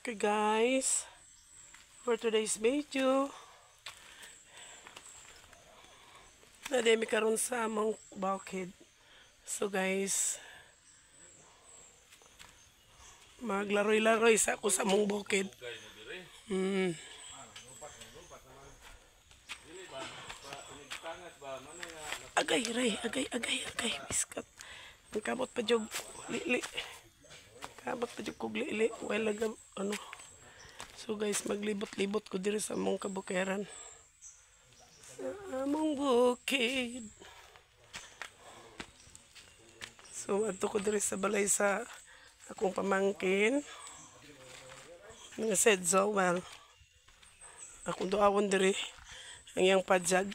Okay guys, for today's video, nademi karon sa among bukid. So guys, maglaroy-laroy sa ako sa among bukid. Agay, ray, agay, agay, agay, biskat. Ang kamot pa jog, lili. Kamot pa jog kog lili. Well, ano. So guys, maglibot-libot ko diri sa among kabukiran. Sa among bukid. So adto ko diri sa balay sa akong pamangkin. Nga said Zowel. Akong duawon diri ang iyang padyag.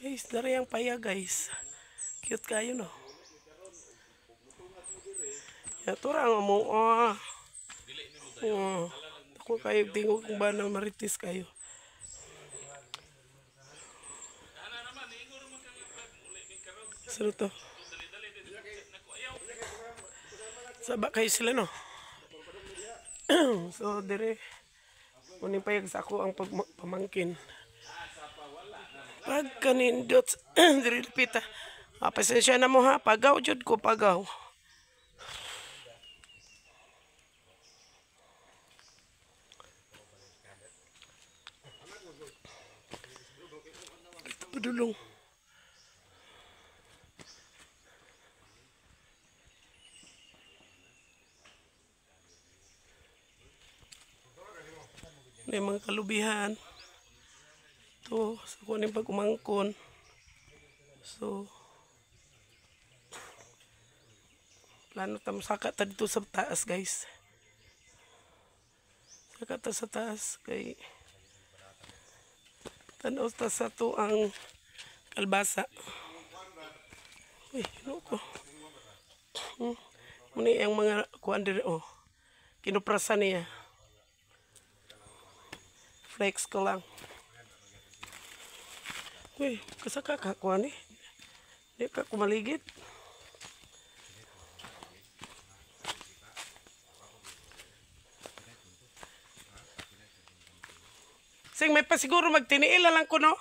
Guys, dari ang paya guys. Cute kayo no. Ya tura ang among oh. Oh. Ako kayo tingog kung ba na maritis kayo. Sino to? Saba kayo sila no. So dire kuning payag sa ako ang pamangkin. Pagkanindot dire lupita. Ah, pasensya na mo ha, pagaw jud ko pagaw. Ito padulong. May mga kalubihan. Ito, sa kunin pag umangkon. So, plano ta saka ta dito sa taas guys. Saka ta sa taas kay tanaw ta sa to ang kalbasa. Uy, ano ko. Muni ang mga kuan diri oh. Kinuprasa niya. Flex ko lang. Uy, kasaka ka kuan eh. Di ka kumaligid. Sing, may pasiguro magtiniila lang ko, no?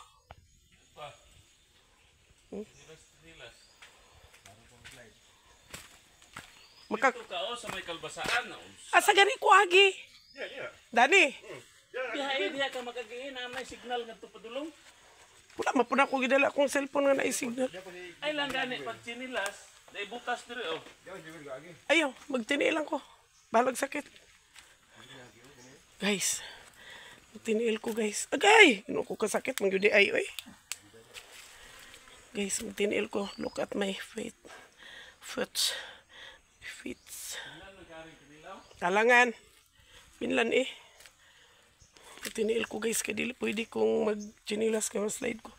Maka Dito ka oh, sa may kalbasaan. Asa gani ko agi? Dani. Diha diha ka makagiin na may signal ngadto padulong. Wala man pud ako gidala akong cellphone nga naay signal. Ay lang gani pag chinilas, dai butas diri oh. Ayaw, magtiniil lang ko. Balag sakit. Guys, magtiniil ko guys. Agay! Ano ko kasakit, magyudi ay oy. Guys, magtiniil ko. Look at my feet. Foot. Feet. Talangan. Pinlan eh. Magtiniil ko guys. Kaya dili pwede kong magchinilas kay slide ko.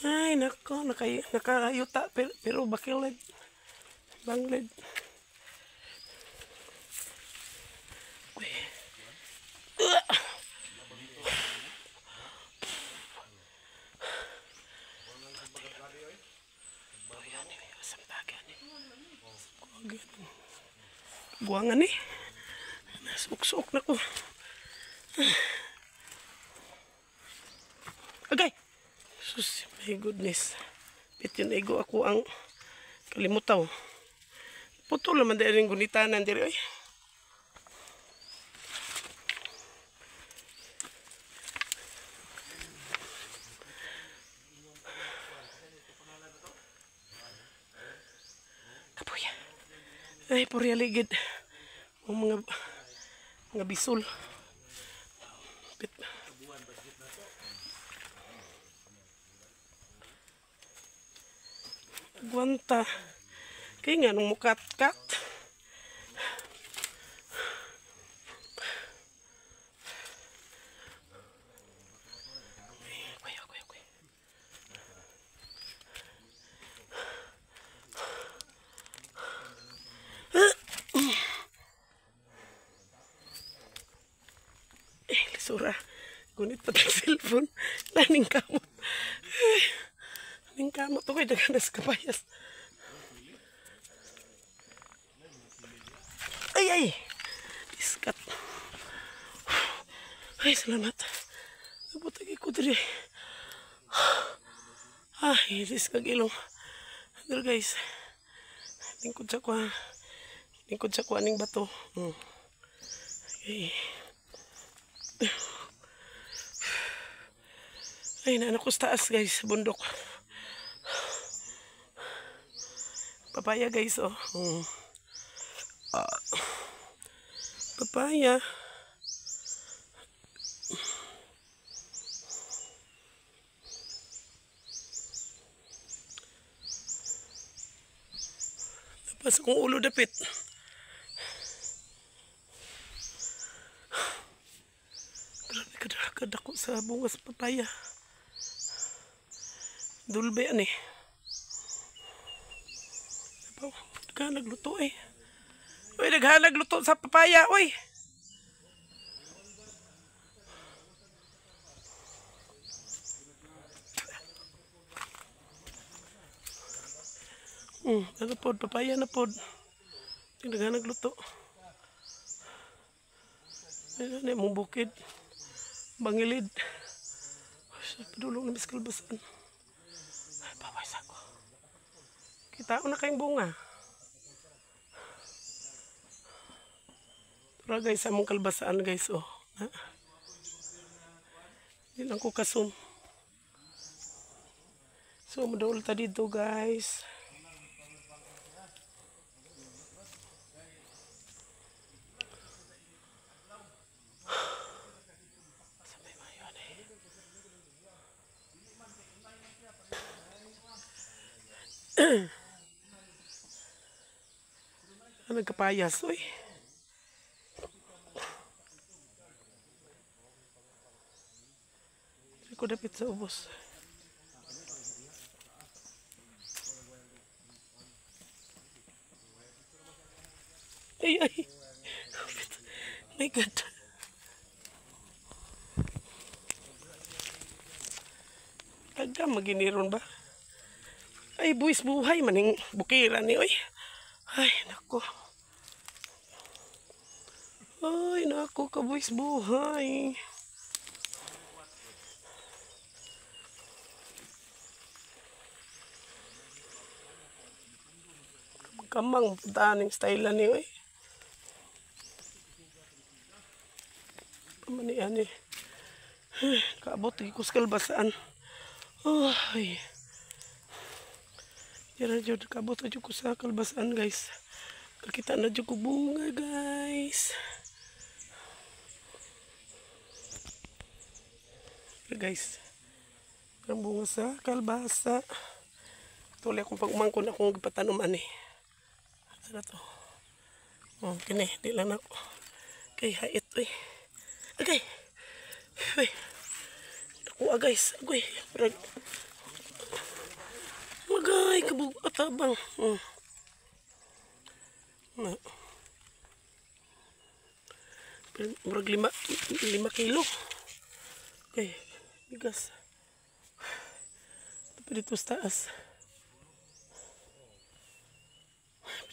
Ay, nako. Nakayuta. Pero bakilad. Banglad. Uy. Buangan eh. Nasuk-suk na ko. Agay! Sus, my goodness. Pit yun ego ako ang kalimutaw. Putol naman dahil yung gunitanan diri oy. Kapuya. Ay, purya ligid. Ang mga bisol. Pit. Agwanta. Kaya nga nung mukat-kat. Okay, okay, okay. Eh, lisura. Gunit pa tang cellphone. Laning kamot. Laning kamot. Okay, daganas kapayas. Ay, ay. Iskat. Ay, salamat. Nabutag ko diri. Ay, ilis kag ilong. Diri guys. Lingkod sa kuha. Lingkod sa kuha ning bato. Okay. Ay, naanak ko sa taas guys, bundok. Papaya guys, oh. Papaya. Tapos akong ulo dapit. Grabe kadako sa bunga sa papaya. Dulbe ani. Daghan nagluto eh. Uy, daghan nagluto sa papaya, uy. Ano pod, papaya na pod. Daghan nagluto. Ayun na mong bukid. Bangilid. Sa padulong na miskal basan. Ay, paway sa ko. Kita ko na kayong bunga. Tara guys, among kalbasaan guys, oh. Hindi lang ko kasum. So, madaul ta dito guys. Sa may mayo na eh. Nagkapayas, oy. Ko dapit sa ubos. Ay, ay. My God. Taga maginiron ba? Ay, buwis buhay maning bukira ni oy. Ay, nako. Ay, nako, kabuwis buhay. Kamang puntaan yung style na niyo eh. Pamanian eh. Kaabot, ko sa kalbasaan. Ay. Dira jud, kaabot jud ko sa kalbasaan guys. Kakita na jud ko bunga guys. Pero guys, ang bunga sa kalbasa. Tuloy akong pag-umangkon akong gipatanom ani. Ano to? Oh, kini, di lang ako. Kay hait oy. Okay. Uy. Nakuha guys. Agoy. Magay kabug atabang. Na. Murag 5 kilo. Okay, bigas. Ito pa dito sa taas.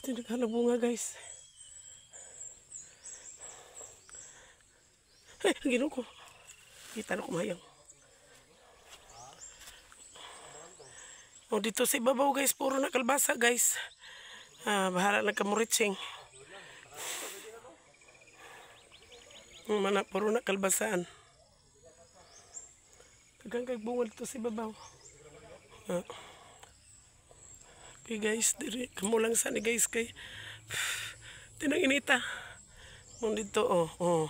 Ito naghanap bunga guys. Ay, ang ginoo ko. Kita na kumayang. O, dito sa ibabaw guys, puro na kalbasa guys. Ah, bahala na kamuritsing. Mana, puro na kalbasaan. Daghang kay bunga dito sa ibabaw. Ah. Okay guys, diri kamo lang sa ni guys kay tinang inita. Mun dito oh, oh.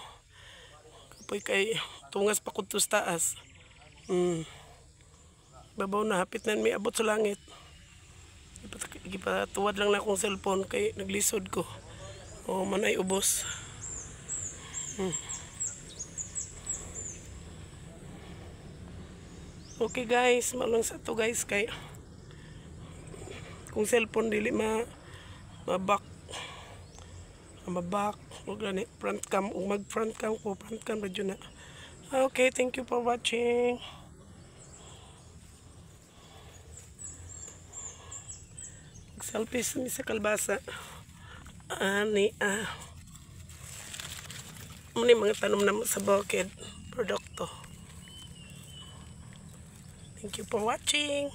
Kapoy kay tungas pa kudto sa taas. Babaw na hapit na may abot sa langit. Gipatuwad lang na akong cellphone kay naglisod ko. Oh, manay ubos. Okay guys, malang sa to guys kay kung cellphone dili ma ma-back og gani front cam ug mag front cam ko, front cam radyo na. Okay, thank you for watching. Selfie mi sa kalbasa. Ani ah. Muna yung mga tanom na sa bukid. Produkto. Thank you for watching.